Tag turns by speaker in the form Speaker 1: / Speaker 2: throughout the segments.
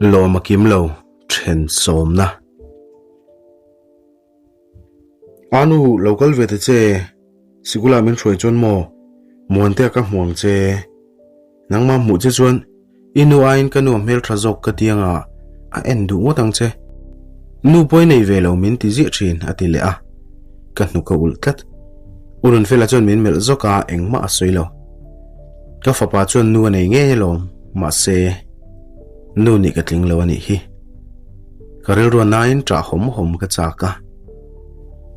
Speaker 1: Lawm a kim lo, then sawmna. A nu, lo kal ve ta che, sikula min hruai chuan maw, Muantea ka hmu ang che. Nangmah hmuh che chuan i nu aiin ka nu a hmeltha zawk ka ti anga a en duh ngawt ang che. Nu pawh i nei ve lo min ti ziah thin a ti leh a, ka hnuk a ulh tlat. U Runfela chuan min melh zawk a, engmah a sawi lo. Ka fapa chuan nu a nei ngei alawm, mahse nu nih ka tling lo a nih hi. Ka rilru a nain ṭah hawm hawm ka chak a.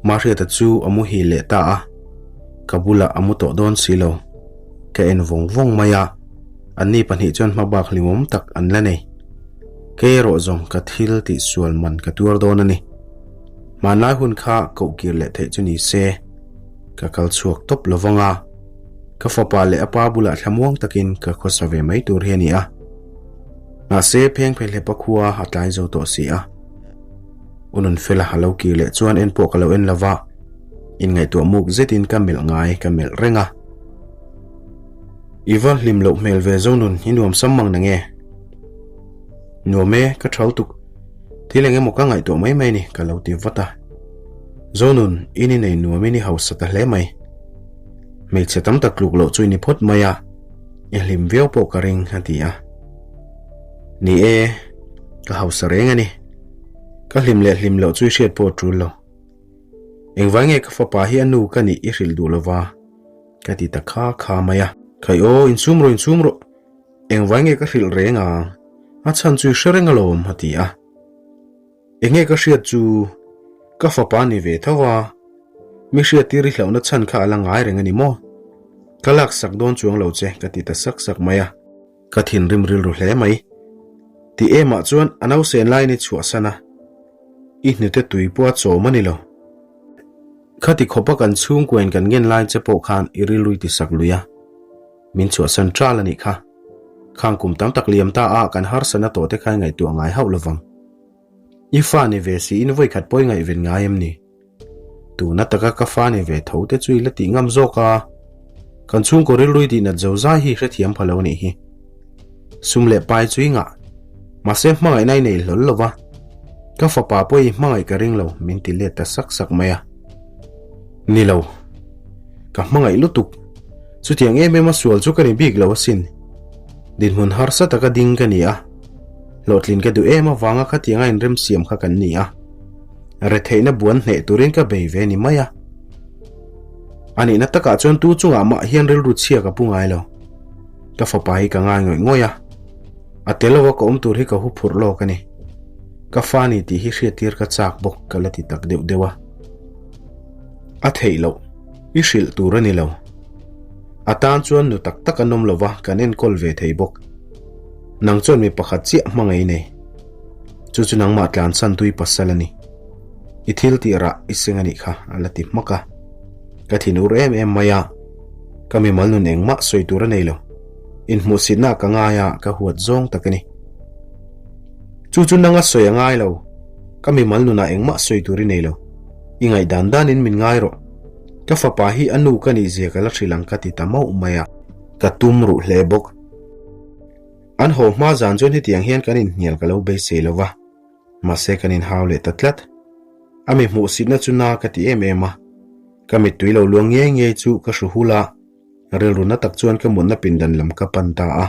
Speaker 1: Mahriata chu a muhil leh ta a, ka bulah a mu tawh dawn si lo. Ka en vawng vawng mai a, anni pahnih chuan hmabak hlimawm tak an la nei. Kei erawh zawng ka thil tih sual man ka tuar dawn a ni. Hmanlai hun kha koh kir leh theih chu ni se, ka kal chhuak tawp lo vang a, ka fapa leh a pa bulah thlamuang takin ka khawsa ve mai tur hi a ni a. Mahse, pheng phelhlepa khua a tlai zo tawh si a. U Nunfela a lo kir leh chuan en pawh ka lo en lo va, inngaihtuah muk zetin ka melh ngai ka melh reng a. I va hlim loh hmel ve Zonun, i nuam sam mang na nge? Nuam e, ka thal tuk. Thil eng emaw ka ngaihtuah mai mai ni, ka lo ti vat a. Zonun, in i nei nuam in i hausa ta hle mai. Hmeichhe tam tak tluk loh chu i ni phawt mai a, i hlim viau pawh ka ring, a ti a. Ni e, ka hausa reng a ni. Ka hlim leh hlim loh chu i hriat pawh a tul lo. Engvai nge ka fapa hi a nu ka nih i hrilh duh lova? Ka ti ta kha kha mai a. Khai aw, insum rawh, insum rawh. Engvai nge ka hrilh reng a? A chhan chu i hre reng alawm, a ti a. Enge ka hriat chu? Ka fapa ni ve tho a. Mi hriattir i hlauhna chhan kha a la ngai reng a ni maw? Ka laksak dawn chuang lo che, ka ti ta sak sak mai a. Ka thinrim rilru hle mai. Ti emah chuan a nausen laiin i chhuahsan a. I hnute tui pawh a chawm a ni lo. Khati khawpa kan chhungkuain kan ngen lai che pawh khan i rilru i tisak lui a, min chhuahsan ṭal a nih kha. Khang kum tam tak liam ta a kan harsatna tawh te kha i ngaihtuah ngai hauh lovang. I fa ni ve siin vawikhat pawh i ngaihven ngai em ni? Tuna taka ka fa ni ve tho te chu i la tih ngam zawk a, kan chhungkaw rilru i tihnat zo zai hi hrethiam pha lo a nih hi. Sum leh pai chu i ngah, mahse hmangaihna i nei hlawl lo va, ka fapa pawh i hmangaih ka ring lo min ti let ta sak sak mai a. Ni lo, ka hmangaih lutuk, chutiang em em a sual chu ka ni bik lo asin. Dinhmun harsa taka ding ka ni a, hlawhtlin ka duh em avanga khatianga inremsiam kha kan ni a. Retheihna buan hneh turin ka bei ve ni mai a. A nihna takah chuan tu chungah mah hian rilru chhia ka pu ngai lo. Ka fapa hi ka ngai ngawih ngawih a. A tel lova ka awm tur hi ka hu phurh lawk a ni. Ka fa ni tih hi hriattir ka chak bawk ka la ti tak deuh deuh a. A theih loh. I hrilh tur a ni lo. A tan chuan nu tak tak an awm lova kan enkawl ve thei bawk. Nang chuan mi pakhat chiah hmangaih i nei. Chu chu nangmah tlansan tui pasal a ni. I thil tih rah i seng a nih kha a la ti hmak a. Ka thinur em em mai a, ka mimal nun engmah sawi tur a nei lo. Inhmuhsitna ka ngai a, ka huat zawng tak a ni. Chu chu nanga sawi a ngai lo, ka mimal nunah engmah sawi tur i nei lo. I ngaihdan danin min ngai rawh. Ka fapa hi a nu ka nih zia ka la hrilh ang ka ti ta mauh mai a. Ka tum ruh hle bawk. An haw hma zan chuan hetiang hian kan inhnial ka lo beisei lo va, mahse kan inhau leh ta tlat. A mi hmuhsitna chu na ka ti em em a, ka mittui lo luang ngei ngei chu ka hru hul a, rilru na tak chuan ka mutna pindan lam ka pan ta a.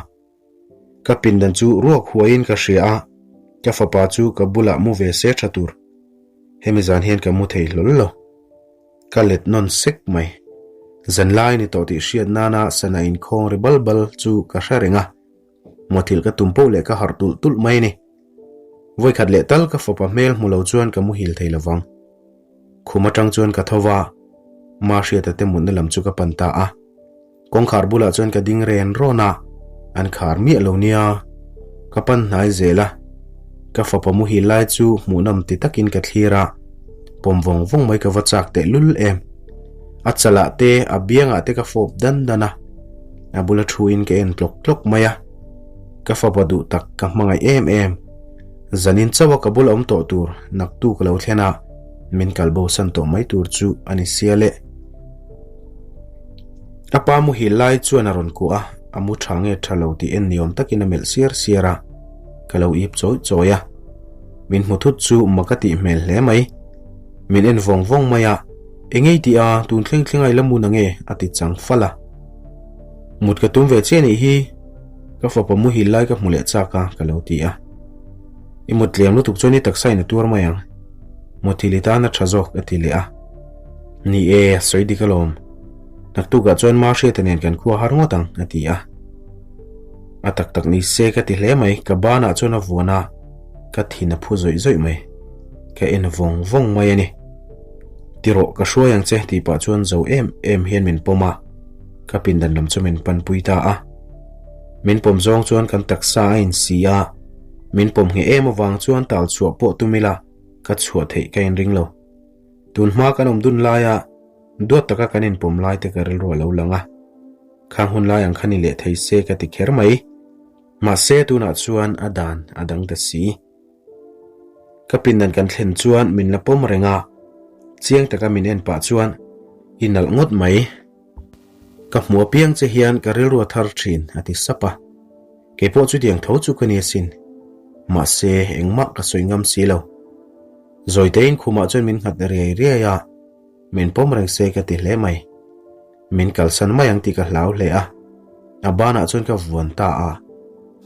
Speaker 1: Ka pindan chu ruak huaiin ka hria a, ka fapa chu ka bulah mu ve se tha tur. Hemi zan hian ka mu thei hlawl lo. Ka let nawn sek mai. Zanlai ni tawh tih hriat nana sana inkhawng ri bal bal chu ka hre reng a. Muathilh ka tum poh leh ka harh tulh tulh mai a ni. Vawikhat leh tal ka fapa hmel hmu lo chuan ka muhil thei lovang. Khum atang chuan ka tho va, Mahriata te mutna lam chu ka pan ta a. Kawngkhar bulah chuan ka ding ren rawn a, an khar miah lo nia. Ka pan hnai zel a, ka fapa muhil lai chu hmuhnawm ti takin ka thlir a, pawm vawng vawng mai ka va chak teh lul em. A chalah te, a biangah te ka fawp dan dan a, a bula thuin ka en tlawk tlawk mai a. Ka fapa duh tak ka hmangaih em em. Zanin chauh a ka bula awm tawh tur naktu ka lo thlen a, min kalbo san tawh mai tur chu a ni sia le. A pa muhil lai chuan a rawn kuah a, a mu tha nge tha lo tih en ni awm takin a melh siar siar a. Ka lo ip chawi chawi a. Min hmu thut chu mak a tih hmel hle mai. Min en vawng vawng mai a, Engei tih a, tun thleng thleng a i la mu na nge? a ti chang fal a. Mut ka tum ve che nih hi, ka fapa muhil lai ka hmu leh chak a, ka lo ti a. I mut tlem lutuk chuan i taksa in a tuar mai ang. Muthil i tan a tha zawk, a ti leh a. Ni e, a sawi dik alawm. Naktukah chuan Mahriata nen kan khua har ngawt ang, a ti a. A tak tak ni se ka ti hle mai, ka banah chuan a vuan a, ka thin a phu zawih zawih mai. Ka en vawng vawng mai a ni. Ti rawh, ka hruai ang che tih pah chuan zo em em hian min pawm a, ka pindan lam chu min panpui ta a. Min pawm zawng chuan kan taksa a insi a, min pawm ngheh em avang chuan tal chhuah pawh tum ila ka chhuah theih ka inring lo. Tun hma kan awm dun laia duat taka kan inpawm lai te ka rilru a lo lang a, khang hun lai ang kha ni leh thei se ka ti kher mai. Mahse tunah chuan a dan a dang ta si. Ka pindan kan thlen chuan min la pawm reng a, chiang taka min en pah chuan i nalh ngawt mai. Ka hmu apiang che hian ka rilru a thar thin a ti sap a. Kei pawh chutiang tho chu ka ni asin. Mahse engmah ka sawi ngam si lo. Zawitein khumah chuan min nghat riai riai a, min pawm reng se ka ti hle mai. Min kalsan mai ang tih ka hlau hle a, a banah chuan ka vuan ta a,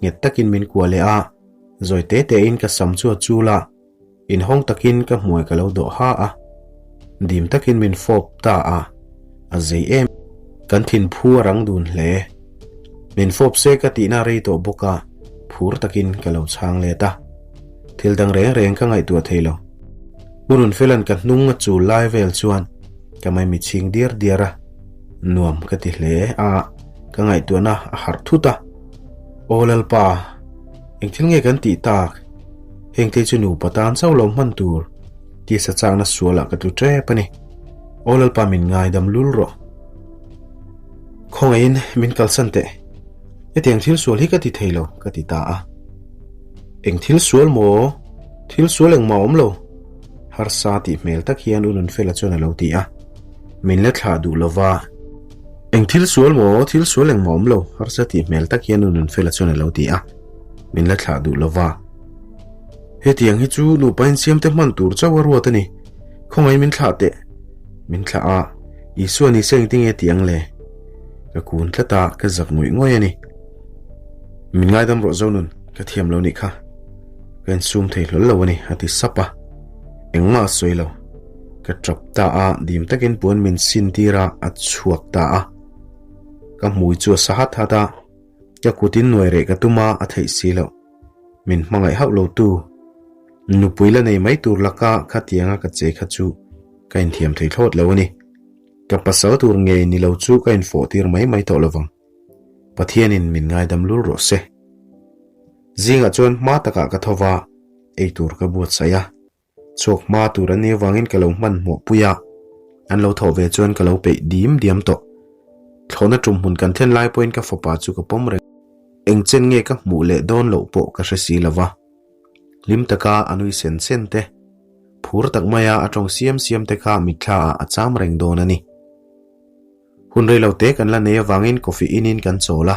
Speaker 1: nghet takin min kuah leh a, zawi te tein ka sam chu a chul a, inhawng takin ka hmuai ka lo dawh ha a, dim takin min fawp ta a, a zei em. Kan thinphu a rang dun hle. Min fawp se ka tihna rei tawh bawk a, phur takin ka lo chhang let a. Thil dang reng reng ka ngaihtuah thei lo. U Nunfela'n ka hnung a chul lai vel chuan ka mai mi chhing diar diar a, nuam ka ti hle a, ka ngaihtuahna a harh thut a. Aw Lalpa, eng thil nge kan tih tak? Heng te chu nupa tan chauh lo hman tur tisa chakna sualah ka tlu tep a ni. Aw Lalpa min ngaidam lul rawh. Khawngaihin min kalsan teh. Hetiang thil sual hi ka ti thei lo, ka ti ta a. Eng thil sual maw? Thil sual engmah a awm lo. Harsa tih hmel tak hian U Nunfela chuan a lo ti a. Min la thlah duh lova. Eng thil sual maw? Thil sual engmah a awm lo. Harsa tih hmel tak hian U Nunfela chuan a lo ti a. Min la thlah duh lova. Hetiang hi chu nupa insiamte hman tur chauh a ruat a ni. Khawngaih min thlah teh. Min thlah a, Isua ni se engtin nge ti ang le? Ka kun tlat a, ka zak ngawih ngawih a ni. Min ngaidam rawh Zonun, ka thiam lo nih kha. Ka insum thei hlawl lo a ni, a ti sap a. Engmah a sawi lo. Ka tap ta a, dim takin puan min sin tir a, a chhuak ta a. Ka hmui chu a sa hat hat a, ka kutin nuai reh ka tum a, a theih si loh. Min hmangaih hauh lo tu. Nupui la nei mai tur laka khatianga ka che kha chu ka inthiam thei thlawt lo a ni. Ka pasal tur ngei ni lo chu ka infawh tir mai mai tawh lovang. Pathianin min ngaidam lul rawh se. Zingah chuan hma takah ka tho va, eitur ka buatsaih a. Chhuak hma tur an nih avangin ka lo hmanhmawh pui a, an lo thawh ve chuan ka lo peih dim diam tawh. Thlawhna tum hmun kan thlen lai pawhin ka fapa chu ka pawm reng. Eng chen nge ka hmuh leh dawn loh pawh ka hre si lo va. Hlim taka a nui sen sen te, phur tak maia a tawng siam siam te kha mitthla ah a cham reng dawn a ni. Hun rei lo te kan la nei avangin coffee in in kan chawl a.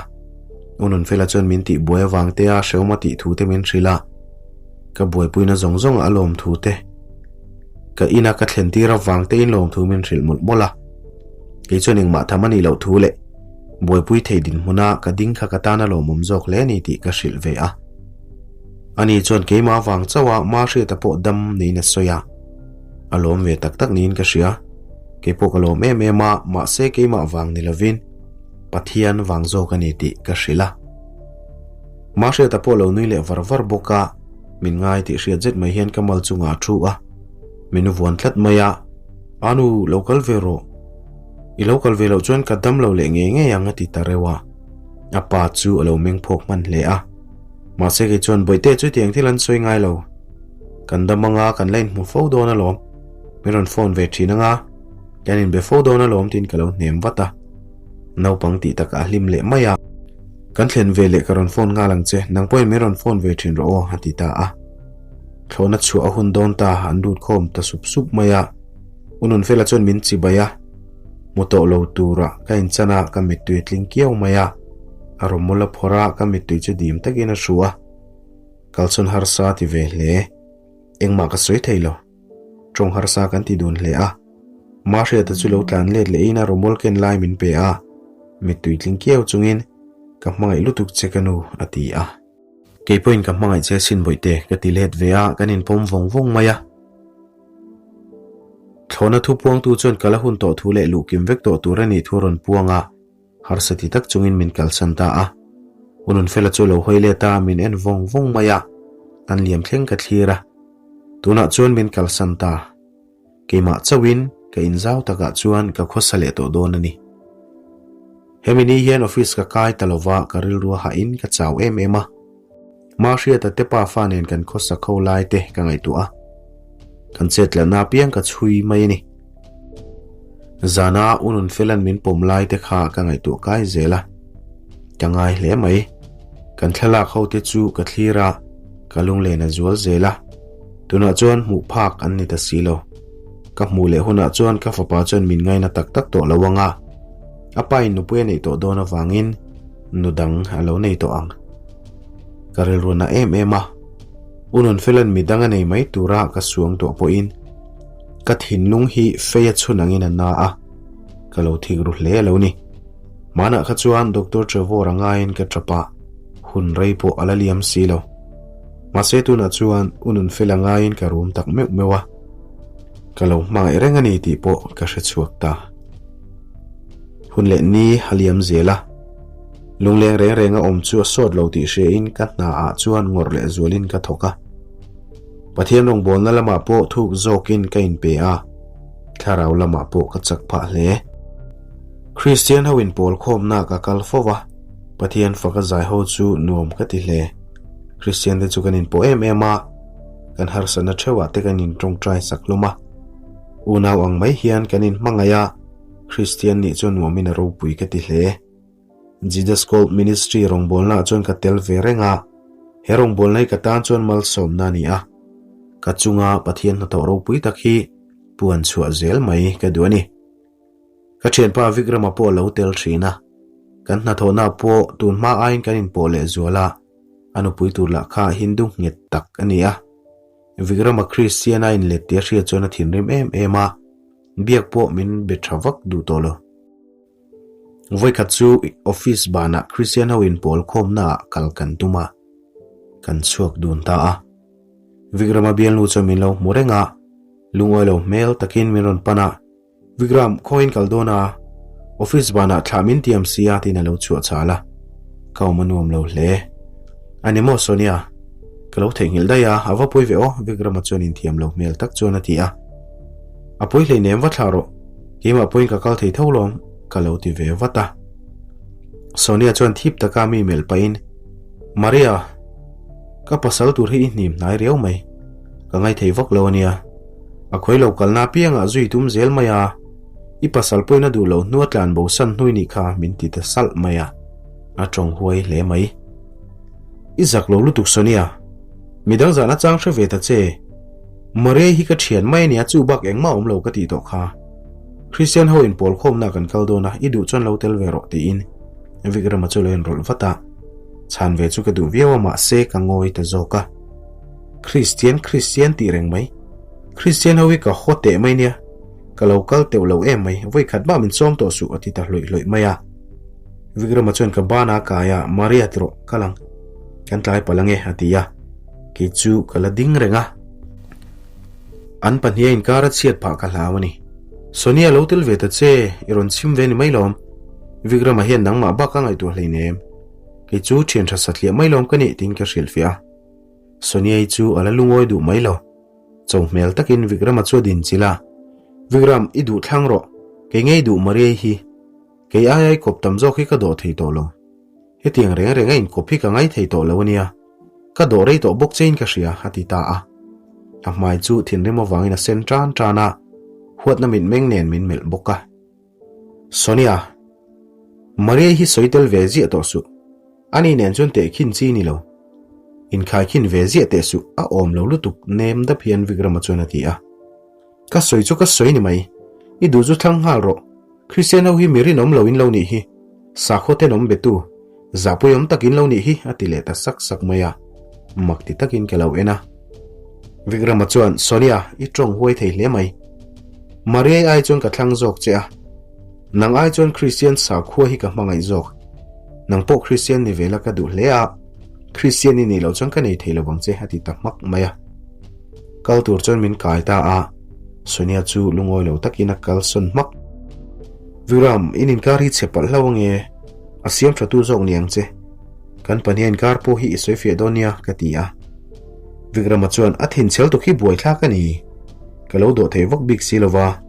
Speaker 1: U Nunfela chuan min tih buai avang te a hrehawm a tih thu te min hrilh a. Ka buaipuina zawng zawng a lawm thu te. Ka ina ka thlen tir avang te in lawm thu min hrilh mawlh mawlh a. Kei chuan engmah tham a nih loh thu leh buaipui thei dinhmuna ka ding kha ka tan a lawmawm zawk hle a ni tih ka hrilh ve a. Ani chuan keimah avang chauh a Mahriata pawh dam niin a sawi a. A lawm ve tak tak niin ka hria. Kei pawh ka lawm em em a, mahse keimah vang ni lovin Pathian vang zawk a ni tih ka hrilh a. Mahriata pawh lo nui leh var var bawk a, min ngai tih hriat zet mai hian ka mal chungah a thu a, min vuan tlat mai a, Anu, lo kal ve rawh. I lo kal ve loh chuan ka dam lo leh ngei ngei ang a ti ta reuh a. A pa chu a lo meng phawk hman hle a. Mahse kei chuan Bawihte chutiang thil an sawi ngai lo. Kan dam anga kan la inhmu fo dawn alawm. Min rawn phone ve thin anga, kan inbe fo dawn alawm tiin ka lo hnem vat a. Naupang tih takah a hlim leh mai a. Kan thlen ve leh ka rawn phone nghal ang che, nang pawhin min rawn phone ve thin rawh aw a ti ta a. Thlawhna chhuah a hun dawn ta, an lut khawm ta sup sup mai a. U Nunfela chuan min chibai a, hmu tawh lo tura ka inchan a, ka mittui a tling kiau mai a. A rawmawla phawrh a, ka mittui chu dim takin a hru a. Kalsawn harsa a ti ve hle. Engmah ka sawi thei lo. Tawng harsa kan ti dun hle a. Mahriata chu lo tlan let lehin a rawmawl ken lai min pe a. Mittui tling kiau chungin, Ka hmangaih lutuk che ka nu, a ti a. Kei pawhin ka hmangaih che sin bawihte, ka ti let ve a, kan inpawm vawng vawng mai a. Thlawhna thu puangtu chuan ka la hun tawh thu leh luhkim vek tawh tur a nih thu a rawn puang a. Harsa ti tak chungin min kalsan ta a. U Nunfela chu lo hawi let a, min en vawng vawng mai a. An liam thleng ka thlir a. Tunah chuan min kalsan ta. Keimah chauhin ka inzau takah chuan ka khawsa leh tawh dawn a ni. Hemi ni hian office ka kai ta lova ka rilru a hahin ka chau em em a. Mahriata te pa fa nen kan khawsa kho lai te ka ngaihtuah a. Kan chetlatna apiang ka chhui mai a ni. Zana U Nunfela'n min pawm lai te kha ka ngaihtuah kai zel a. Ka ngai hle mai. Kan thlalak ho te chu ka thlir a, ka lunglen a zual zel a. Tunah chuan hmuh phak an ni ta si lo. Ka hmuh leh hunah chuan ka fapa chuan min ngaina tak tak tawh lo ang a. A pa in nupui a neih tawh dawn avangin nu dang a lo nei tawh ang. Ka rilru na em em a, U Nunfela'n midang a nei mai tura ka suang tuah pawhin ka thinlung hi fei a chhun angin a na a, ka lo thik ru hle a lo ni. Hmanah kha chuan Doctor Trevor a ngaiin ka tap a, hun rei pawh a la liam si lo. Mahse tunah chuan U Nunfela ngaiin ka rum tak meuh meuh a, ka lo hmangaih reng a ni tih pawh ka hre chhuak ta. Hun leh ni a liam zel a. Lungleng reng reng a awm chu a sawt lo tih hriain ka hna ah chuan ngawrh leh zualin ka thawk a. Pathian rawngbawlna lamah pawh thuk zawkin ka inpe a, thlarau lamah pawh ka chak phah hle. Kristian ho inpawl khawmna ka kal fo va, Pathian faka zai ho chu nuam ka ti hle. Kristian te chu kan inpawh em em a, kan harsatna theuhah te kan intawngtai sak hlawm a. Unau ang mai hian kan inhmangaih a, Kristian nih chu nuamin a ropui ka ti hle. Jesus Called Ministry rawngbawlnaah chuan ka tel ve reng a, he rawngbawlna hi ka tan chuan malsawmna a ni a, ka chunga Pathian hnathawh ropui tak hi puan chhuah zel mai ka duh a ni. Ka thianpa Vikrama pawh a lo tel thin a, kan hnathawhna pawh tun hma aiin kan inpawh leh zual a, a nupui tur lah kha Hindu nghet tak a ni a. Vikrama Kristian a inlet tih a hriat chuan a thinrim em em a, biak pawh min be tha vak duh tawh lo. Vawikhat chu office banah Christian ho inpawl khawmnaah kal kan tum a, kan chhuak dun ta a. Vikrama bialnu chuan min lo hmu reng a, lungawi lo hmel takin min rawn pan a, Vikram, khawiin kal dawn a, office banah thlah min tiam si a tiin a lo chhuah chhal a, ka awm a nuam lo hle. A ni maw Sonia? Ka lo theihnghilh daih a, a va pawi ve aw, Vikrama chuan inthiam lo hmel tak chuan a ti a. A pawi hleinem va thlah rawh. Keimah pawhin ka kal thei tho lawm, ka lo ti ve vat a. Sonia chuan thip taka mi melh pahin, Maria, ka pasal tur hi i hnim hnai riau mai. Ka ngaithei vak lo a nia. A khawi lo kalna apiangah zui tum zel mai a, i pasal pawhin a duh loh hnua tlan bo san hnui nih kha min ti ta salh mai a. A tawng huai hle mai. I zak lo lutuk Sonia, midang zahna chang hre ve ta che. Maria hi ka thian mai a nia chu bak engmah awm lo ka tih tawh kha. Christian ho in pawl khawmna kan kal dawn a, i duh chuan lo tel ve rawh tiin Vikrama chu lo inrawlh vat a. Chhan ve chu ka duh viau a mahse ka ngawi ta zawk a. Christian Christian tih reng mai. Christian ho hi ka haw teh mai nia. Ka lo kal teuh lo em mai, vawi khat mah min sawm tawh suh a ti ta hlawih hlawih mai a. Vikrama chuan ka bana a kai a, Maria ti rawh, kal ang. Kan tlai palh ange a ti a. Kei chu ka la ding reng a. An pahniha inkar a chhiat phah ka hlau a ni. Sonia lo tel ve ta che, i rawn chhim ve ni mai lawm. Vikrama hian nangmah bak a ngaihtuah hleinem. Kei chu thian tha satliah mai lawm ka nih tiin ka hrilhfiah a. Sonia-i chu a la lungawi duh mai lo. Cho hmel takin Vikrama chu a din chilh a. Vikram, i duh thlang rawh. Kei ngei duh Maria-i hi. Kei aia i kawp tam zawk hi ka dawh thei tawh lo. Hetiang reng reng a inkawp hi ka ngai thei tawh lo a nia. Ka dawh rei tawh bawk chein ka hria, a ti ta a. A hmai chu thinrim avangin a sen tan tan a, huatna mitmeng nen min melh bawk a. Sonia, Maria hi sawi tel ve ziah tawh suh. Ani nen chuan tehkhin chi ni lo. Inkhaikhin ve ziah teh suh, a awm lo lutuk nem dap hian Vikrama chuan a ti a. Ka sawi chu ka sawi ni mai. I duh chu thlang nghal rawh. Kristian ho hi mi rinawm lo in lo nih hi. Sakhaw tenawm betu, zahpuiawm tak in lo nih hi a ti leh ta sak sak mai a. Mak ti takin ka lo en a. Vikrama chuan, Sonia, i tawng huai thei hle mai. Mariai ai chuan ka thlang zawk che a. Nang ai chuan Kristian sakhua hi ka hmangaih zawk. Nang pawh Kristian ni ve la ka duh hle a, Kristian i nih loh chuan ka nei thei lo vang che a ti ta hmak mai a. Kal tur chuan min kai ta a, Sonia chu lungawi lo takin a kalsawn hmak. Vikram, in inkar hi chhe palh hlau ange, a siam tha tu zawk ni ang che. Kan pahniha inkar pawh hi i sawi fiah dawn nia ka ti a. Vikrama chuan a thinchhel tuk hi buaithlak a ni. Ka lo dawh thei vak bik si lova,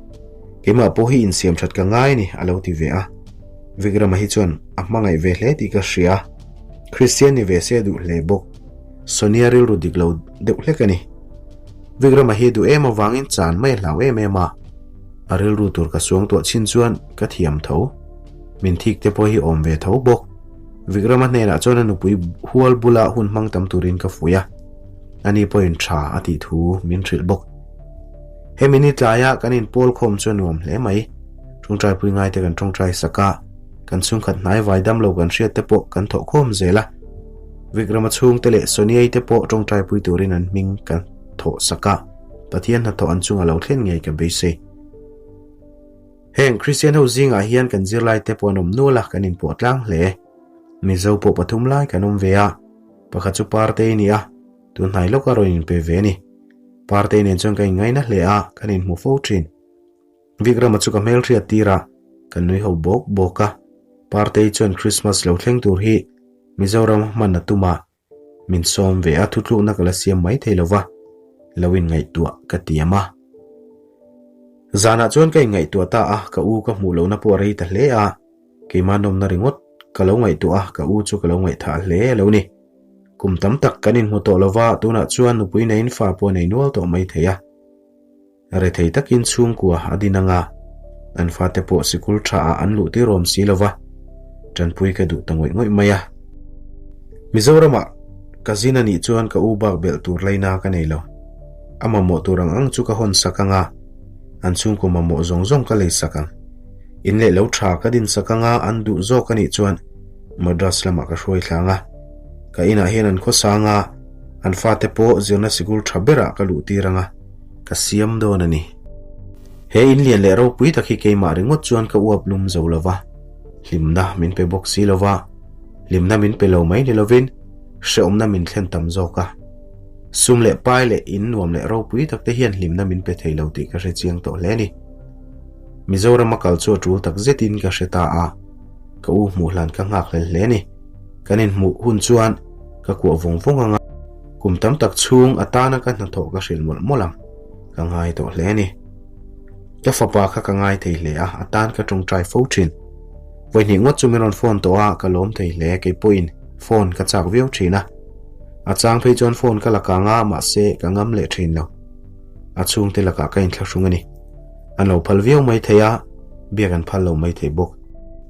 Speaker 1: keimah pawh hi insiam that ka ngai a ni a lo ti ve a. Vikrama hi chuan a hmangaih ve hle tih ka hria. Kristian ni ve se a duh hle bawk. Sonia rilru dik lo deuh hlek a ni. Vikrama hi duh em avangin chan mai a hlau em em a. A rilru tur ka suangtuah chin chuan ka thiam tho. Min thik te pawh hi awm ve tho bawk. Vikrama hnenah chuan a nupui hual bula hun hmang tam turin ka fuih a, ani pawhin tha a tih thu min hrilh bawk. Hemi ni tlaia kan inpawl khawm chu a nuam hle mai. Tawngtaipui ngaite kan tawngtai sak a, kan chhungkhat hnai vai dam lo kan hriat te pawh kan thawh khawm zel a. Vikrama chhungte leh Soniai te pawh tawngtaipui turin an hming kan thawh sak a, Pathian hnathawh an chunga lo thlen ngei ka beisei. Heng Kristian ho zingah hian kan zirlai te pawh an awm nual a, kan inpawh tlang hle. Mizo pawh pathum lai kan awm ve a, pakhat chu Partei a ni a, tun hnai lawka rawn inpe ve a ni. Partei nen chuan ka inngaina hle a, kan inhmu fo thin. Vikrama chu ka hmelhriat tir a, kan nui ho bawk bawk a. Partei chuan Krismas lo thleng tur hi Mizoram hman a tum a, Min sawm ve a, thutlukna ka la siam mai thei lo va, lo inngaihtuah ka tiam a. Zanah chuan ka inngaihtuah ta a, ka u ka hmuh lohna pawh a rei ta hle a, keimah nawmna ringawt ka lo ngaihtuah a, ka u chu ka lo ngaihthah hle a lo ni. Kum tam tak kan inhmu tawh lo va, tunah chuan nupui neiin fa pawh a nei nual tawh mai thei a. Rethei takin chhungkua a din anga, an fate pawh sikul tha ah an luh tir awm si lova, tanpui ka duh ta ngawih ngawih mai a. Mizoramah ka zin a nih chuan ka u bak belh tur laina ka nei lo. A mamawh tur ang ang chu ka hawn sak anga, an chhungkaw mamawh zawng zawng ka lei sak ang. In leh lo tha ka din sak anga an duh zawk a nih chuan Madras lamah ka hruai thlang a. Ka inah hian an khawsang a, an fate pawh zirna sikul tha berah ka luh tir anga. Ka siam dawn a ni. He in lian leh ropui tak hi keimah ringawt chuan ka uap lum zo lo va, hlimna min pe bawk si lo va, hlimna min pe lo mai ni lovin hrehawmna min thlen tam zawk a. Sum leh pai leh in nuam leh ropui tak te hian hlimna min pe thei lo tih ka hre chiang tawh hle a ni. Mizoram a kal chu a tul tak zetin ka hre ta a, ka u hmuh hlan ka nghakhlel hle a ni. Kan inhmuh hun chuan ka kuah vawng vawng ang a. Kum tam tak chhung atana ka hnathawh ka hrilh mawlh mawlh ang, ka ngai tawh hle a ni. Ka fapa kha ka ngai thei hle a, a tan ka tawngtai fo thin. Vawihnih ngawt chu min rawn phone tawh a, ka lawm thei hle, kei pawhin phone ka chak viau thin a. A chang phei chuan phone ka la kang a, mahse ka ngam leh thin lo. A chhungte lakah ka inthlahrung a ni. An lo phal viau mai thei a, biak an phal lo mai thei bawk.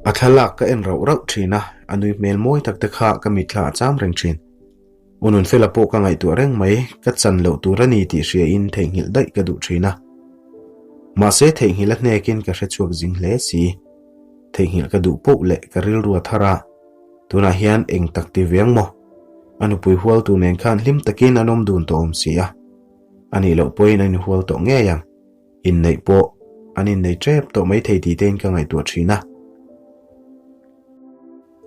Speaker 1: A thlalak ka en rauh rauh thin a, a nui hmel mawi tak te kha ka mitthla a cham reng thin. U Nunfela pawh ka ngaihtuah reng mai, ka chan loh tur a ni tih hriain theihnghilh daih ka duh thin a. Mahse theihnghilh a hnekin ka hre chhuak zing hle si. Theihnghilh ka duh poh leh ka rilru a thar a, tunah hian eng tak ti ve ang maw? A nupui hual tur nen khan hlim takin an awm dun tawh awm si a. A nih loh pawhin an inhual tawh ngei ang. Inneih pawh an innei tep tawh maithei tih tein ka ngaihtuah thin a.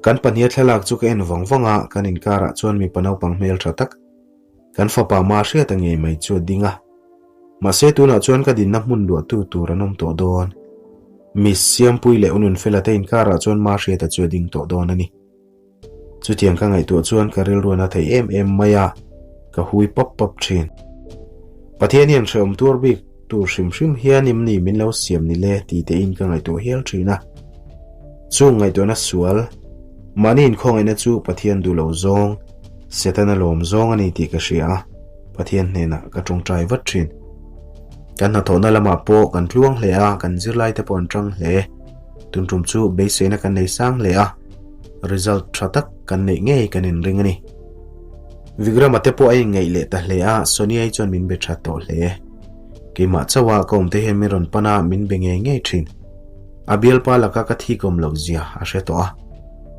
Speaker 1: Kan pahniha thlalak chu ka en vang vang a, kan inkarah chuan mipa naupang hmel tha tak, kan fapa ma hriat a ngei mai chu a ding a. Mahse tunah chuan ka dinna hmun luahtu tur an awm tawh dawn. Miss Siampui leh Ununfela te inkarah chuan ma hriata chu a ding tawh dawn a ni. Chutiang ka ngaihtuah chuan ka rilruan a thei em em mai a, ka hui pap pap thin. Pathian hian hrehawm tuar bik tur hrim hrim hian im ni min lo siam ni le ti tein ka ngaihtuah hial thin a. Chung ngaihtuahna sual, mahni inkhawngaihna chu Pathian duh lo zawng, Setana lawm zawng a ni tih ka hria a, Pathian hnenah ka tawngtai vat thin. Kan hnathawhna lamah pawh kan tluang hle a, kan zirlaite pawh an tang hle. Tun tum chu beiseina kan nei sang hle a, result tha tak kan neih ngei kan inring a ni. Vikrama te pawh a inngaih leh ta hle a, Sonia-i chuan min be tha tawh hle. Keimah chauha ka awm te hian min rawn pan a, min be ngei ngei thin. A bialpa laka ka thik awm loh zia a hre tawh a,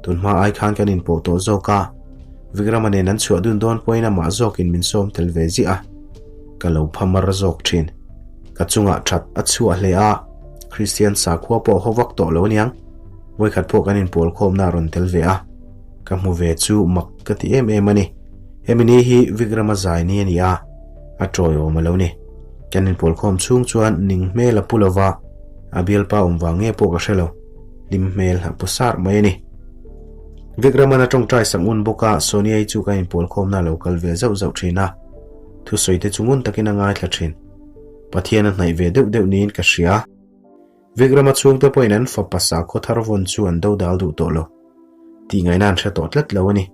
Speaker 1: tunhma ai khan kan inpawh tawh zawk a. Vikrama nen an chhuah dun dawn pawhin amah zawkin min sawm tel ve ziah a, ka lo pha mar zawk thin. Ka chungah that a chhuah hle a, Kristian sakhua pawh haw vak tawh lo aniang. Vawikhat pawh kan inpawl khawmna a rawn tel ve a, ka hmu ve chu mak ka ti em em a ni. Hemi ni hi Vikrama zai ni a ni a, a tawiawm a lo ni. Kan inpawl khawm chhung chuan ning hmel a pu lo va, a bialpa awm vang nge pawh ka hre lo, hlim hmel a pu sar mai a ni. Vikraman a tawngtai sak ngun bawk a, Sonia-i chu kan inpawl khawmna a lo kal ve zauh zauh thin a, thusawi te chu ngun takin a ngaithla thin. Pathian a hnaih ve deuh deuh niin ka hria. Vikrama chhungte pawhin an fapa sakhaw thar vawn chu an dodal duh tawh lo. Tih ngaihna an hre tawh tlat lo a ni.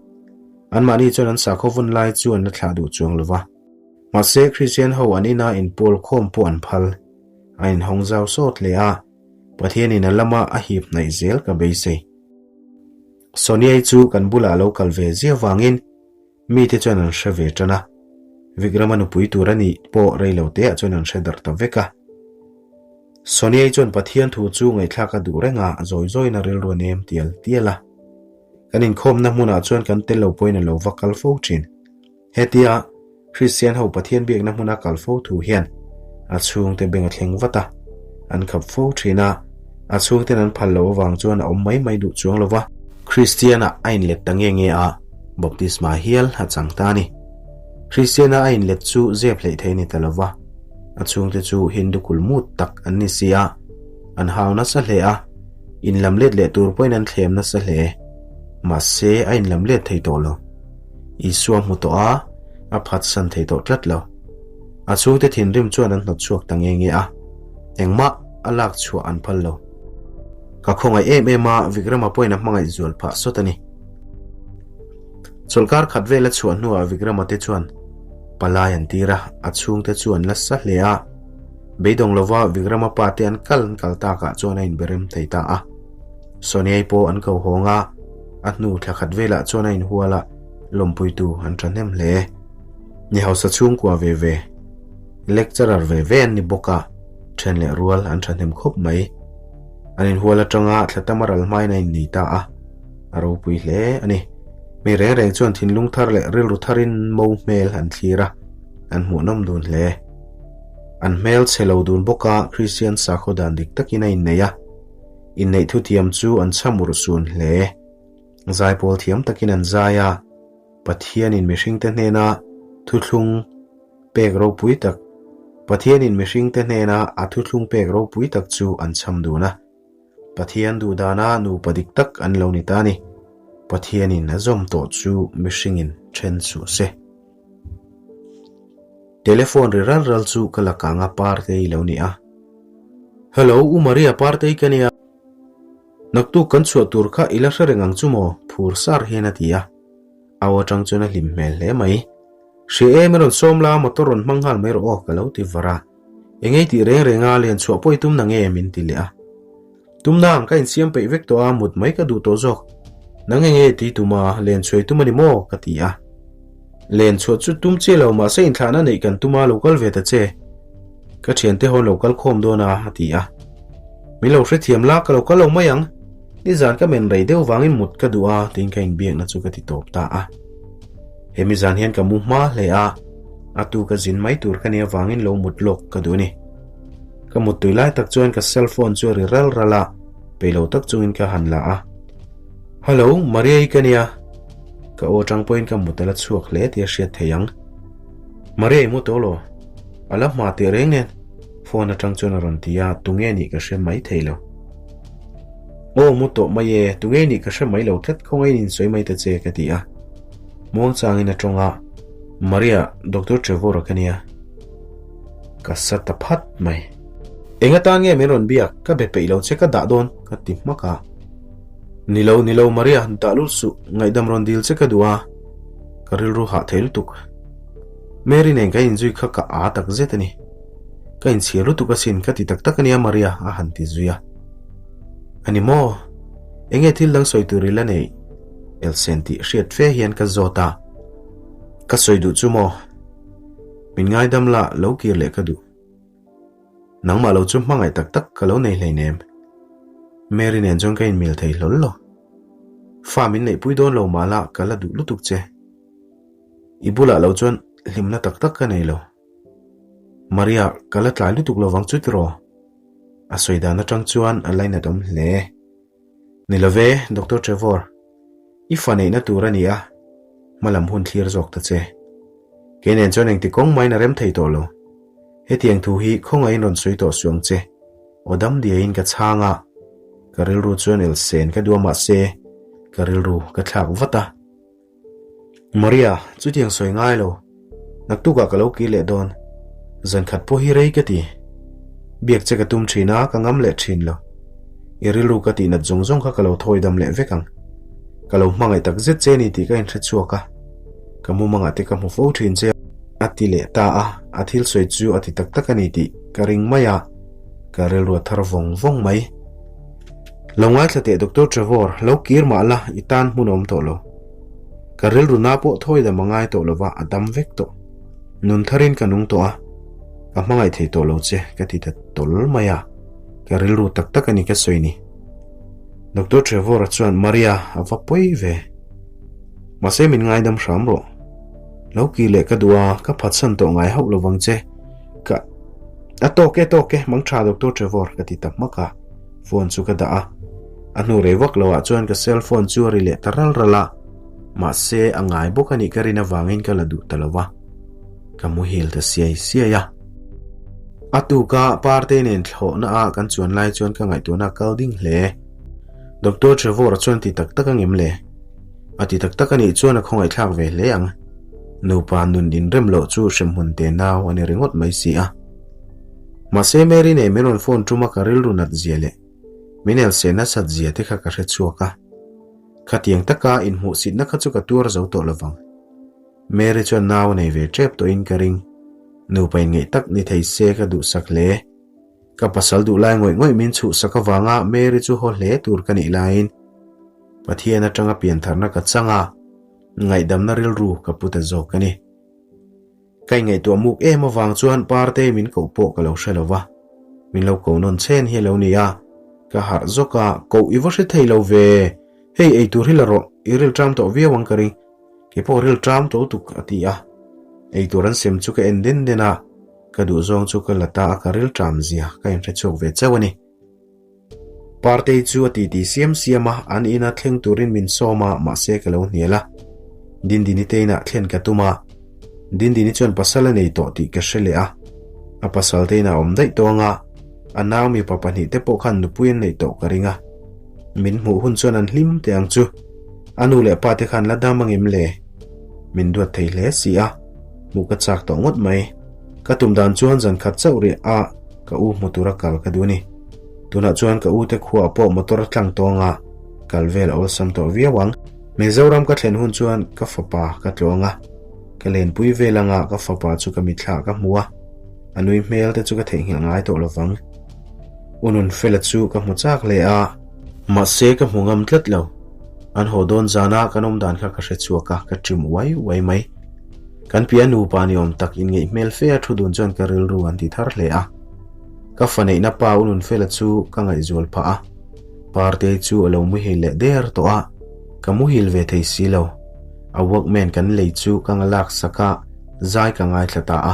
Speaker 1: Anmahni chuan an sakhaw vawn lai chu an la thlah duh chuang lo va. Mahse, Kristian ho an ina inpawl khawm pawh an phal. A inhawng zau sawt hle a, Pathianin a lama a hip hnaih zel ka beisei. Sonia-i chu kan bulah a lo kal ve zia vangin mite chuan an hre ve tan a, Vikrama nupui tur a nih pawh rei lo teah chuan an hre darh ta vek a. Sonia-i chuan Pathian thu chu ngaihthlak a duh reng a, zawi zawiin a rilru a nem tial tial a. Kan inkhawmna hmunah chuan kan tel lo pawhin a lo va kal fo thin. Hetia Kristian ho Pathian biakna hmuna kal fo thu hian a chhungte beng a thleng vat a, an khap fo thin a, a chhungten an phal loh avang chuan a awm mai mai duh chuang lo va. Kristiana a inlet ta nge nge a, baptisma hial a chang ta a ni. Kristiana a inlet chu zep hleih thei a ni ta lo va, a chhungte chu Hindu kulmut tak an ni si a, an hau nasa hle a, inlam let leh tur pawhin an thlem nasa hle. Mahse, a inlam let thei tawh lo. Isua hmu tawh a, a phatsan thei tawh tlat lo. A chhungte thinrim chuan an hnawt chhuak ta nge nge a, engmah a lak chhuah an phal lo. Ka khawngaih em em a, Vikrama pawhin a hmangaih zual phah sawt a ni. Chawlhkar khat vel a chhuah hnuah Vikrama te chuan palai an tir a, a chhungte chu an la sa hle a. Beidawng lova Vikrama pa te an kal an kal takah chuan a inberem thei ta a. Soniai pawh an ko hawng a, a hnu thla khat velah chuan a inhual a, lawmpuitu an thahnem hle. Ni hausa chhungkua ve ve, lecturer ve ve an ni bawk a, then leh rual an thahnem khawp mai. An inhual atanga thla tam a ral hmain a innei ta a, a ropui hle a ni. Mi reng reng chuan thinlung thar leh rilru tharin mo hmel an thlir a, an hmuhnawm dun hle. An hmel chhe lo dun bawk a, Kristian sakhaw dan dik takin a innei a. Inneih thutiam chu an chham urh sun hle. Zaipawl thiam takin an zai a, Pathianin mihringte hnena thuthlung pek ropui tak Pathianin mihringte hnena a thuthlung pek ropui tak chu an chham dun a. Pathian duhdana nupa dik tak an lo ni ta a ni. Pathianin a zawm tawh chu mihringin then suh se. Telephone ri ral ral chu ka la kang a Partei lo ni a. Hello, U Maria Partei ka nia. Naktuk kan chhuah tur kha i la hre reng ang chu maw? Phur sar hian a ti a. Au atang chuan a hlim hmel hle mai. Hria em i rawn sawm la, motor rawn hmang nghal mai rawh aw ka lo ti var a. Engei tih reng reng a, lian chhuah pawh i tum na nge min ti leh a. Tumna ang ka insiam peih vek tawh a, mut mai ka duh tawh zawk. Nang enge tui tum a, len chhuai tum a ni maw? ka ti a. Len chhuah chu tum chiah lo mahse inthlahna neih kan tum a, lo kal ve ta che. Ka thiante hawn lo kal khawm dawn a, a ti a. Min lo hrethiam la, ka lo kal lo mai ang. Nizan ka men rei deuh vangin mut ka duh a, tiin ka inbiakna chu ka ti tawp ta a. Hemi zan hian ka mu hma hle a, a tu ka zin mai tur ka nih avangin lo mut lawk ka duh a ni. Ka muttui lai tak chuan ka cell phone chu a ri ral ral a, peih lo tak chungin ka han la a. Hello, Maria-i ka nia. Ka aw atang pawhin ka mut a la chhuak hle tih a hriat thei ang. Maria-i mu tawh lo. A la hma teh reng nen. Phone atang chuan a rawn ti a, tunge nih ka hre mai thei lo. Aw mu tawh mai e, tunge nih ka hre mai lo tlat khawngaiin insawi mai ta che ka ti a. Muangchangin a tawng a, Maria, Doctor Trevor-a ka nia. Ka sa ta phat mai. Eng atan nge min rawn biak? Ka be peih lo che ka dah dawn ka ti hmak a. Ni lo, ni lo Maria, dah lut suh, ngaihdam rawn dil che ka duh a. Ka rilru hah thei lutuk. Mary nen kan inzui kha ka aa tak zet a ni. Ka inchhir lutuk asin ka ti tak tak a nia Maria a han ti zui a. A ni maw? Enge thil dang sawi tur i la neih? Elsen tih hriat fe hian ka zawt a. Ka sawi duh chu maw? Min ngaidam la, lo kir leh ka duh. Nangmah lo chu hmangaih tak tak ka lo nei hleinem. Mary nen chuan ka inmil thei hlawl lo. Fa min neihpui dawn lo mah la, ka la duh lutuk che. I bulah lo chuan hlimna tak tak ka nei lo. Maria, ka la tlai lutuk lovang chu tiraw? A sawi dan atang chuan a lainat awm hle. Ni love, Doctor Trevor. I fa neihna tur a ni a, hmalam hun thlir zawk ta che. Kei nen chuan engti kawng main a rem thei tawh lo. Hetiang thu hi khawngaihin rawn sawi tawh suang che. Aw dam diaiin ka chhang a, ka rilru chuan elsen ka duh a mahse ka rilru ka thlak vat a. Maria, chutiang sawi ngai lo. Naktukah ka lo kir leh dawn. Zan khat pawh hi rei ka ti. Biak che ka tum thin a, ka ngam leh thin lo. I rilru ka tih nat zawng zawng kha ka lo thawi dam leh vek ang. Ka lo hmangaih tak zet che ni tih ka inhre chhuak a. Ka mumangah te ka hmu fo thin che a ti leh ta a, a thil sawi chu a ti tak tak a ni tih ka ring mai a, ka rilru a thar vawng vawng mai. Lo ngaithla teh Doctor Trevor, lo kir mah la, i tan hmun a awm tawh lo. Ka rilru na pawh thawi dam a ngai tawh lo va, a dam vek tawh. Nun tharin ka nung tawh a, ka hmangaih thei tawh lo che, ka ti ta tawl mai a, ka rilru tak tak a ni ka sawi ni. Doctor Trevor-a chuan Maria a va pawi ve. Mahse min ngaidam hram rawh. Lo kir leh ka duh a, ka phatsan tawh ngai hauh lovang che. Ka. A tawk e, tawk e, mang tha Doctor Trevor, ka ti ta hmak a. Phone chu ka dah a, a hnu rei vak loah chuan ka cell phone chu a ri leh ta ral ral a, mahse a ngai bawk a nih ka rin avangin ka la duh ta lo va, ka muhil ta siai siai a. A tuka Parte nen thlawhna ah kan chuan lai chuan ka ngaihtuahna a kal ding hle. Doctor Trevor-a chuan ti tak tak angem le? A ti tak tak a nih chuan a khawngaihthlak ve hle ang. Nupa nun inrem loh chu hremhmun te nau a ni ringawt mai si a. Mahse Mary nei min rawn phone tum a ka rilru nat zia leh min else nasat zia te kha ka hre chhuak a. Khatiang taka inhmuhsitna kha chu ka tuar zo tawh lovang. Mary chuan nau a nei ve tep tawhin ka ring. Nupa inngeih tak ni thei se ka duhsak hle. Ka pasal duh lai ngawih ngawih min chhuhsak avanga Mary chu haw hle tur ka nih laiin Pathian atanga piantharna ka chang a, ngaihdamna rilru ka pu ta zawk a ni. Ka ingaihtuah muk em avang chuan Parte min koh pawh ka lo hre lo va, min lo ko nawn chen hi a lo ni a, ka harh zawk a, koh i va hre thei lo ve, hei ei tur hi la rawh, i rilṭam tawh viau ang ka ring, kei pawh rilṭam tawh lutuk a ti a, ei tur an sem chu ka en den den a, ka duhzawng chu ka la ta a, ka rilṭam zia ka inhre chhuak ve chauh a ni. Partei chu a titi siam siam a, an ina thleng turin min sawm a, mahse ka lo hnial a. Dindini te inah thlen ka tum a, Dindini chuan pasal a nei tawh tih ka hre leh a. A pasal te inah awm daih tawh anga, a nau mipa pahnihte pawh khan nupui an neih tawh ka ring a. Min hmuh hun chuan an hlim teh ang chu. A nu leh pa te khan la dam angem le? Min duat thei hle si a, hmuh ka chak tawh ngawt mai. Ka tum dan chuan zan khat chauh rih a ka u hmu tura kal ka duh a ni. Tunah chuan ka u te khuaah pawh motor a tlang tawng a, kal vel a awlsam tawh viau ang. Mizoram ka thlen hun chuan ka fapa ka tlawng a, ka lenpui vel anga ka fapa chu ka mitthla ka hmu a, a nui hmel te chu ka theihnghilh ngai tawh lovang. U Nunfela chu ka hmu chak hle a, mahse ka hmu ngam tlat lo. An haw dawn zana kan awm dan kha ka hre chhuak a, ka ṭim uai uai mai. Kan piah nupa ni awm tak inngeih hmel fe a thu dun chuan ka rilru an ti thar hle a. Ka fa neihna pa U Nunfela chu ka ngaihzual phah a. Partei chu a lo muhil leh der tawh a, ka muhil ve thei si lo. A walkman kan lei chu ka nga lak sak a, zai ka ngaithla ta a.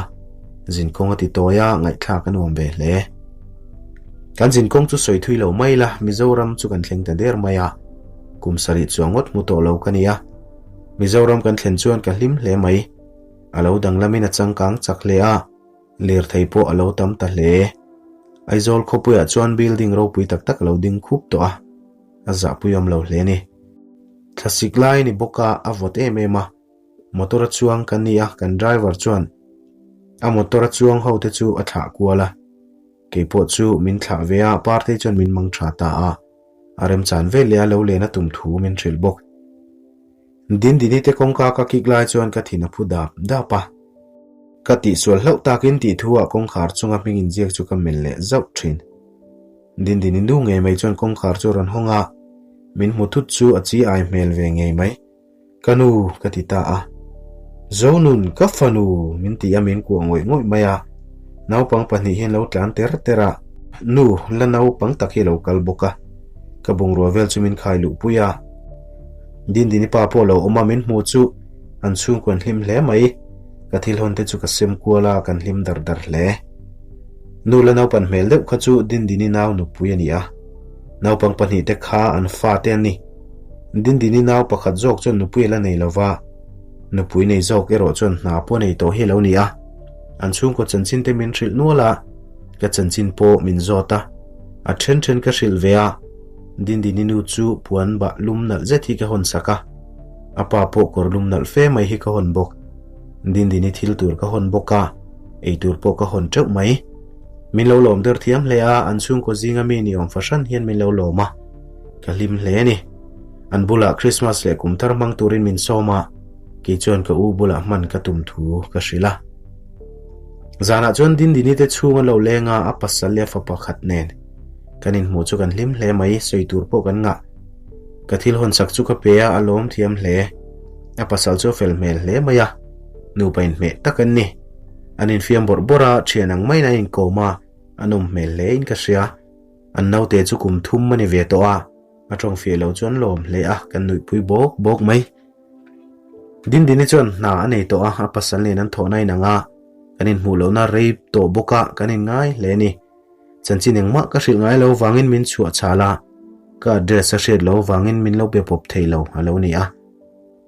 Speaker 1: Zinkawng a ti tawi a, ngaihthlak a nuam ve hle. Kan zinkawng chu sawi thui lo mai la, Mizoram chu kan thleng ta der mai a. Kum sarih chuang ngawt hmu tawh lo ka ni a. Mizoram kan thlen chuan ka hlim hle mai. A lo danglamin a changkang chak hle a, lirthei pawh a lo tam ta hle. Aizawl khawpuiah chuan building ropui tak tak a lo ding khup tawh a, a zahpui awm lo hle a ni. Thlasik lai a ni bawk a, a vawt em em a. Motor a chuang kan ni a, kan driver chuan a motor a chuang ho te chu a thlah kual a. Kei pawh chu min thlah ve a, Partei chuan min mang tha ta a. A remchan vel leh a lo len a tum thu min hrilh bawk. Dindini te kawngka ka kik lai chuan ka thin a phu dap dap a. Ka tihsual hlauh takin tih thu ah kawngkhar chunga hming inziak chu ka melh leh zauh thin. Dindini nu ngei mai chuan kawngkhar chu a rawn hawng a, min hmu thut chu a chi ai hmel ve ngei mai. Ka nu, ka ti ta a. Zonun, ka fanu, min ti a min kuah ngawih ngawih mai a. Naupang pahnih hian lo tlan ter ter a. Nu, la naupang tak hi a lo kal bawk a. Ka bungrua vel chu min khai luhpui a. Dindini pa pawh lo awm a min hmu chu. An chhungkaw an hlim hle mai. Ka thil hawn te chu ka sem kual a, kan hlim dar dar hle. Nu la naupan hmel deuh kha chu Dindini nau nupui a ni a. Naupang pahnihte kha an fate an ni. Dindini nau pakhat zawk chuan nupui a la nei lo va, nupui nei zawk erawh chuan hna pawh nei tawh hi a lo ni a. An chhungkaw chanchin te min hrilh nual a, ka chanchin pawh min zawt a. A then then ka hrilh ve a, Dindini nu chu puan bah lum nalh zet hi ka hawn sak a. A pa pawh kawr lum nalh fe mai hi ka hawn bawk. Dindini thil tur ka hawn bawk a, ei tur pawh ka hawn teuh mai. Min lo lawm der thiam hle a, an chhungkaw zinga mi ni awm fahran hian min lo lawm a, ka hlim hle a ni. An bulah Christmas leh kum thar hmang turin min sawm a, kei chuan ka u bulah hman ka tum thu ka hrilh a. Zanah chuan Dindini te chhung an lo leng a, a pasal leh a fapa khat nen kan inhmuh chu kan hlim hle mai, sawi tur pawh kan ngah. Ka thil hawn sak chu ka pe a, a lawm thiam hle. A pasal chu a fel hmel hle mai a, nupa inhmeh tak an ni. An infiam bawrh bawrh a, thian ang maiin an inkawm a, a nawm hmel hle in ka hria. An naute chu kum thum a ni ve tawh a, a tawng fiah lo chu an lawm hle a, kan nuihpui bawk bawk mai. Dindini chuan hna a nei tawh a, a pasal nen an thawhna a inang a, kan inhmuh lohna rei tawh bawk a, kan inngai hle a ni. Chanchin engmah ka hrilh ngai lo vangin min chhuah chhal a, ka address a hriat lo vangin min lo be pawp thei lo a lo ni a.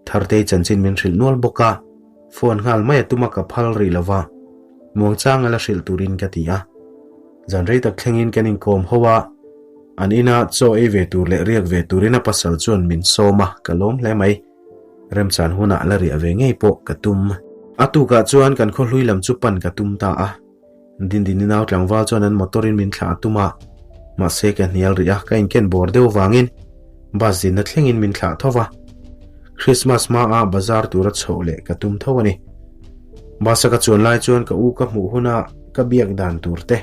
Speaker 1: Thartei chanchin min hrilh nual bawk a, phone nghal mai a tum a ka phal rih lo va, muangchang a la hrilh turin ka ti a. Zan rei tak thlengin kan inkawm ho a, an ina chaw ei ve tur leh riak ve turin a pasal chuan min sawm a, ka lawm hle mai. Remchan hunah la riah ve ngei pawh ka tum. A tukah chuan kan khawhlui lam chu pan ka tum ta a. Dindini nau tlangval chuan an motor in min thlah a tum a, mahse ka hnial rih a, ka inken bawr deuh vangin bus dinna thlengin min thlah tho va. Christmas hmaa bazar tura chhoh leh ka tum tho a ni. Bus a ka chuan lai chuan ka u ka hmuh huna ka biak dan tur te,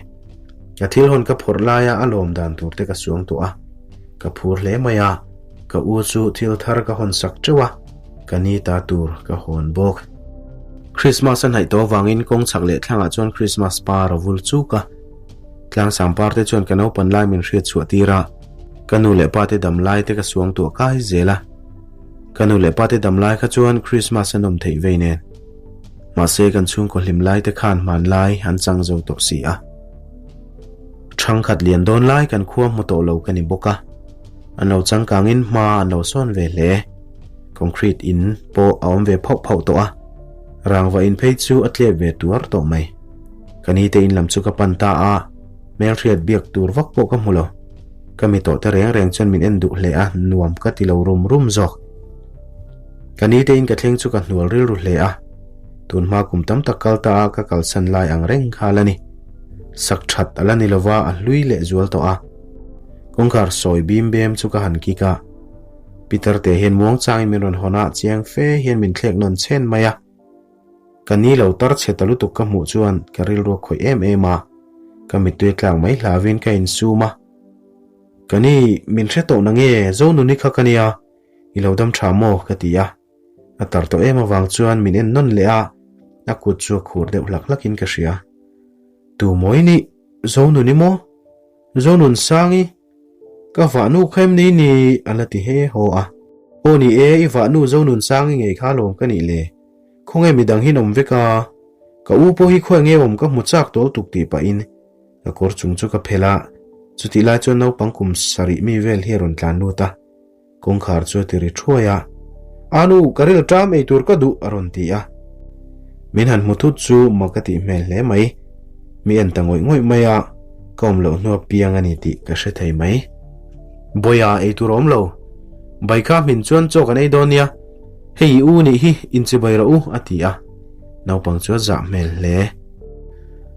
Speaker 1: ka thil hawn ka phawrh laia a lawm dan tur te ka suang tawh a, ka phur hle mai a, ka u chu thil thar ka hawn sak teuh a. Ka ni ta tur ka hawn bawk. Christmas a hnaih tawh avangin kawng chhak leh thlangah chuan Christmas par a vul chuk a. Tlangsang par te chuan ka naupan lai min hriat chhuah tir a, ka nu leh pa te dam lai te ka suang tuah kai zel a. Ka nu leh pa te dam lai kha chuan Christmas a nawm theih vei nen. Mahse kan chhungkaw hlim lai te khan hmanlai an chang zo tawh si a. Thangkhat lian dawn lai kan khua hmu tawh lo ka ni bawk a. An lo changkangin hma an lo sawn ve hle. Concrete in pawh a awm ve phauh phauh tawh a, rangva in phei chu a tlep ve tuar tawh mai. Ka ni te in lam chu ka pan ta a, hmelhriat biak tur vak pawh ka hmu lo. Ka mi tawh te reng reng chuan min en duh hle a, nuam ka ti lo rum rum zawk. Ka ni te in ka thleng chu ka hnual rilru hle a, tun hma kum tam tak kal ta a ka kalsan lai ang reng kha la ni. Sak that a la ni lova a hlui leh zual tawh a. Kawngkhar sawi bim bem chu ka han kik a. Peter te hian muang changin min rawn hawn a, chiang fe hian min thlek nawn chhen mai a. Ka ni lo tar chhe ta lutuk ka hmuh chuan ka rilru a khawih em em a, ka mittui tlak mai hlauhin ka insum a. Ka ni, min hre tawh na nge, Zonuni kha ka nia, i lo dam tha maw? ka ti a. A tar tawh em avang chuan min en nawn leh a, a kut chu a khur deuh hlak hlakin ka hria. Tu maw i nih? Zonuni maw? Zonunsangi? Ka vahnu kha em ni ni? a la ti he haw a. Aw ni e, i vahnu Zonunsangi ngei kha alawm ka nih le. Khawnge midang hi an awm vek a? Ka u pawh hi khawi nge awm ka hmu chak tawl tuk tih pahin ka kawr chung chu ka phelh a. Chutih lai chuan naupang kum sarih mi vel hi a rawn tlan lut a. Kawngkhar chu a ti ri thuai a, A nu, ka ril ṭam ei tur ka duh, a rawn ti a. Min han hmu thut chu mak a tih hmel hle mai. Mi en ta ngawih ngawih mai a, ka awm loh hnua piang a ni tih ka hre thei mai. Bawiha ei tur a awm lo. Baikha hmin chuan chaw kan ei dawn nia. Hei i u nih hi, inchibai rawh u, a ti a. Naupang chu a zah hmel hle.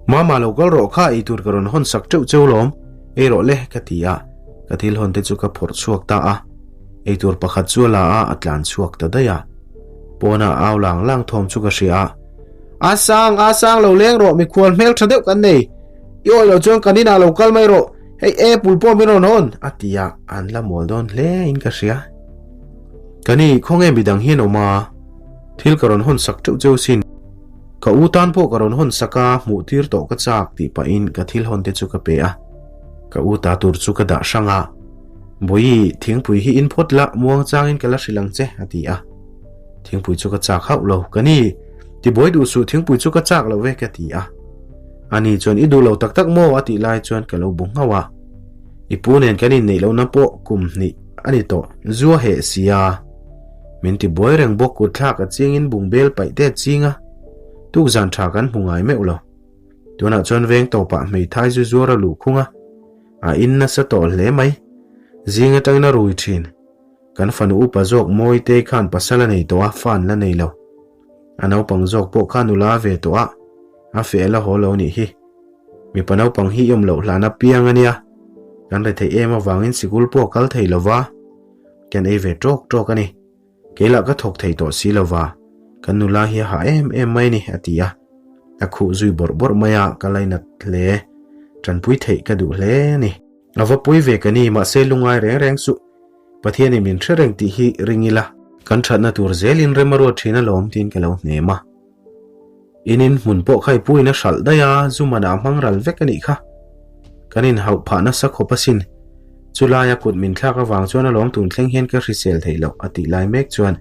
Speaker 1: Mama lo kal rawh kha ei tur ka rawn hawn sak teuh cheu lawm, ei rawh le, ka ti a. Ka thil hawn te chu ka phawrh chhuak ta a, eitur pakhat chu a la a, a tlan chhuak ta daih a. Pawna au lang lang thawm chu ka hria a, A sang, a sang lo leng rawh, mikhual hmel tha deuh kan nei. I awih loh chuan kan inah lo kal mai rawh, hei apple pawh min rawn hawn, a ti a, an la mawl dawn hle in ka hria. Ka ni, khawnge midang hian awm a, thil ka rawn hawn sak teuh cheu sin. Ka u tan pawh ka rawn hawn sak a, hmuh tir tawh ka chak tih pahin ka thil hawn te chu ka pe a. Ka u ta tur chu ka dah hrang a, Bawihi, thingpui hi in phawt la, muang changin ka la hrilh ang che, a ti a. Thingpui chu ka chak hauh lo, ka ni. Tibuai duh suh, thingpui chu ka chak lo ve ka ti a. Ani chuan i duh lo tak tak maw a tih lai chuan ka lo bu nghauh a. I pu nen kan inneih lohna pawh kum hnih a ni tawh, zu a heh si a. Min tibuai reng bawk kut thlak a chingin bungbel paih te a ching a, tukzan tha kan hmu ngai meuh lo. Tunah chuan veng tawpah hmeithai zu zuar a luh khung a, a in nasa tawh hle mai. Zing atangin a rui thin. Kan fanu upa zawk Mawitei khan pasal a nei tawh a, fa an la nei lo. A naupang zawk pawh kha nula ve tawh a, a feh la haw lo nih hi. Mipa naupang hi i awm loh hlan apiang a nia. Kan retheih em avangin sikul pawh a kal thei lo va, kan ei ve tawk tawk a ni. Kei lah ka thawk thei tawh si lo va, kan nula hi a hah em em mai a ni, a ti a. A khuh zui bawrh bawrh mai a, ka lainat hle. Tanpui theih ka duh hle a ni. A va pui ve ka ni, mahse lungai reng reng suh. Pathianin min hre reng tih hi ring ila. Kan thatna tur zelin rem a ruat thin alawm tiin ka lo hnem a. In in hmun pawh kha i puin a hralh daih a, zu manah a hmang ral vek a nih kha. Kan inhauh phah nasa khawp asin. Chulaia kut min thlak avang chuan alawm tun thleng hian ka hrisel theih loh a tih lai mek chuan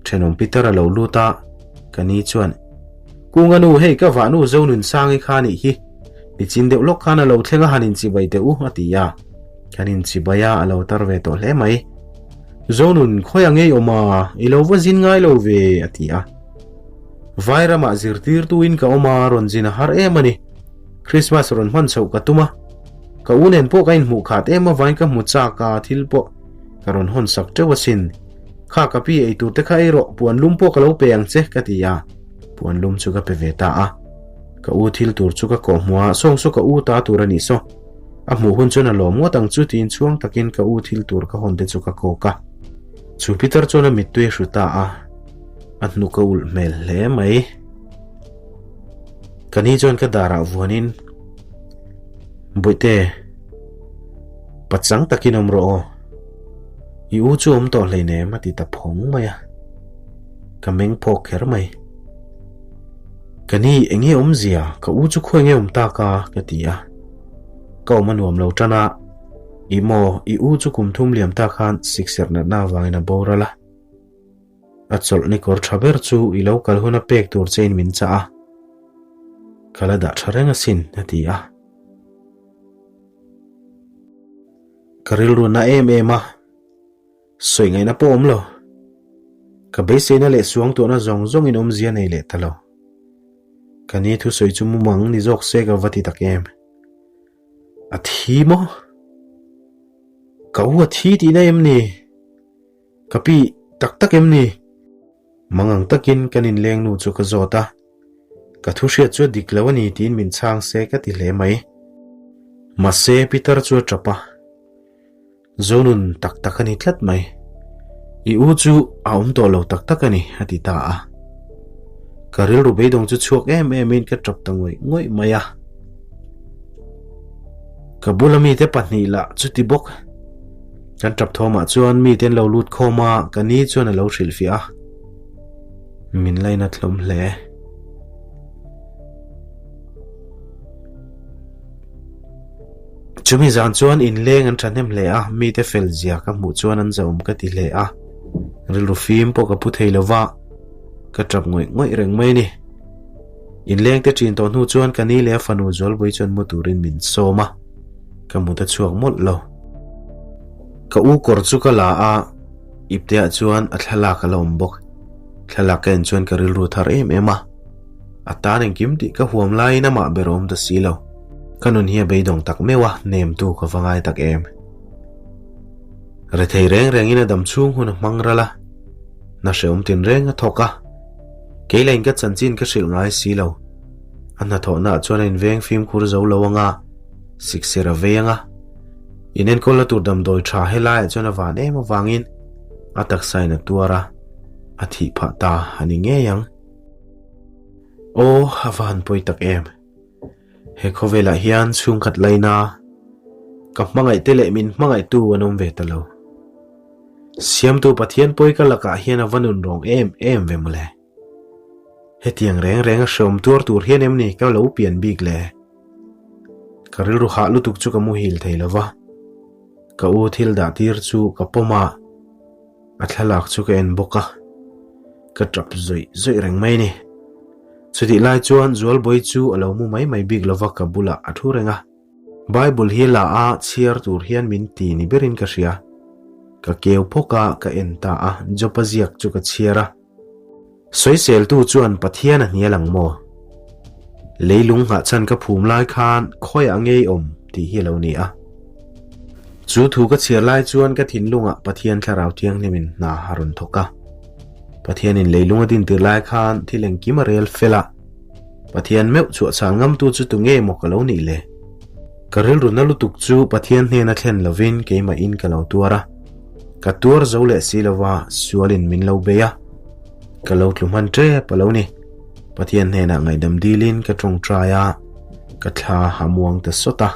Speaker 1: thenawm Peter a lo lut a, ka ni chuan, Kunga nu hei ka vahnu Zonunsangi kha a nih hi. Nichin deuh lawk khan a lo thleng a han inchibai teh u a ti a. Kan inchibai a, a lo tar ve tawh hle mai. Zonun, khawi a ngei awm a, i lo va zin ngai lo ve a ti a. Vai ramah zirtirtuin ka awm a, rawn zin a har em a ni. Christmas rawn hman chhoh ka tum a. Ka u nen pawh ka inhmuh khat em avain ka hmu chak a, thil pawh ka rawn hawn sak teuh asin. Kha ka pi ei tur te kha ei rawh, puan lum pawh ka lo pe ang che ka ti a. Puan lum chu ka pe ve ta a. Ka u thil tur chu ka kawh hmu a, sawng saw ka u ta tur a nih saw. A hmuh hun chuan a lawm ngawt ang chu tiin chhuang takin ka u thil tur ka hawn te chu ka kawk a. Chu pitar chuan a mittui a hru ta a, a hnuk a ulh hmel hle mai. Ka ni chuan ka darah vuanin, Bawihte, pachang takin awm rawh aw. I u chu awm tawh hleinem a ti ta phawng mai a. Ka meng phawk kher mai. Ka ni, eng nge awmzia? Ka u chu khawi nge awm tak a? ka ti a. Ka awm a nuam lo tan a, I maw, i u chu kum thum liam tak khan sikserh natna avangin a boral a. A chawlh ni kawr tha ber chu i lo kal huna pek tur chein min chah a. Ka la dah tha reng asin, a ti a. Ka rilru na em em a. Sawi ngaihna pawh awm lo. Ka beiseina leh suangtuahna zawng zawngin awmzia nei leh ta lo. Ka ni thusawi chu mumang ni zawk se ka va ti tak em. A thi maw? Ka u a thi tihna em ni? Ka pi tak tak em ni? Mangang takin kan inleng nu chu ka zawt a, ka thu hriat chu a dik lo a ni tiin min chhang se ka ti hle mai. Mahse Peter chu a tap a. Zonun tak tak a ni tlat mai. I u chu a awm tawh lo tak tak a ni, a ti ta a. Ka rilru beidawng chu chhuak em emin ka tap ta ngawih ngawih mai a. Ka bula mite pahnih lah chuti bawk. Kan tap thawmah chuan mite an lo lut khawm a, ka ni chuan a lo hrilhfiah a. Min lainat hlawm hle. Chumi zan chuan inleng an thahnem hle a, mite fel zia ka hmuh chuan an zahawm ka ti hle a. Rilru fim pawh ka pu thei lo va, ka tap ngawih ngawih reng mai a ni. Inleng te ṭin tawh hnu chuan ka ni leh a fanu Zualbui chuan mu turin min sawm a, ka mut a chhuak mawlh lo. Ka u kawr chu ka la a, ipteah chuan a thlalak a la awm bawk. Thlalak ka en chuan ka rilru thar em em a. A tan engkim tih ka huam laiin amah ber a awm ta si lo. Ka nun hi a beidawng tak meuh a, nemtu ka va ngai tak em. Rethei reng rengin a dam chhung hun a hmang ral a, hna hrehawm tinreng a thawk a. Kei lain ka chanchin ka hrilh ngai si lo. A hnathawhnaah chuan a inveng fimkhur zo lo ang a, sikser a vei ang a. Inenkawlna tur damdawi tha helaiah chuan a van em avangin a taksain a tuar a, a thih phah ta a ni ngei ang. Aw, a va han pawi tak em. He khawvelah hian chhungkhat laina ka hmangaihte leh min hmangaihtu an awm ve ta lo. Siamtu Pathian pawi ka lakah hian a va nun rawng em em ve mawle. Hetiang reng reng a hreawm tuar tur hian em ni ka lo pian bik le? Ka rilru hah lutuk chu ka muhil thei lo va. Ka u thil dah tir chu ka pawm a. A thlalak chu ka en bawk a. Ka tap zawih zawih reng mai a ni. Chutih lai chuan Zualbawi chu a lo mu mai mai bik lova ka bulah a thu reng a. Bible hi la a chhiar tur hian min ti ni berin ka hria. Ka keu phawk a, ka en ta a, Job-a ziak chu ka chhiar a. Sawiseltu chuan Pathian a hnial ang maw? Leilung nghahchhan ka phum lai khan khawiah ngei awm tih hi a lo ni a. Chu thu ka chhiar lai chuan ka thinlungah Pathian Thlarau Thianghlimin hna a rawn thawk a. Pathianin leilung a dintir lai khan thil engkim a rel fel a. Pathian meuh chhuahchhal ngamtu chu tu nge maw ka lo nih le? Ka rilru na lutuk chu Pathian hnena thlen lovin keimahin ka lo tuar a. Ka tuar zo leh si lova sualin min lo bei a. Ka lo tlu hman tep a lo ni. Pathian hnenah ngaihdam dilin ka tawngtai a, ka thla a muang ta sawt a.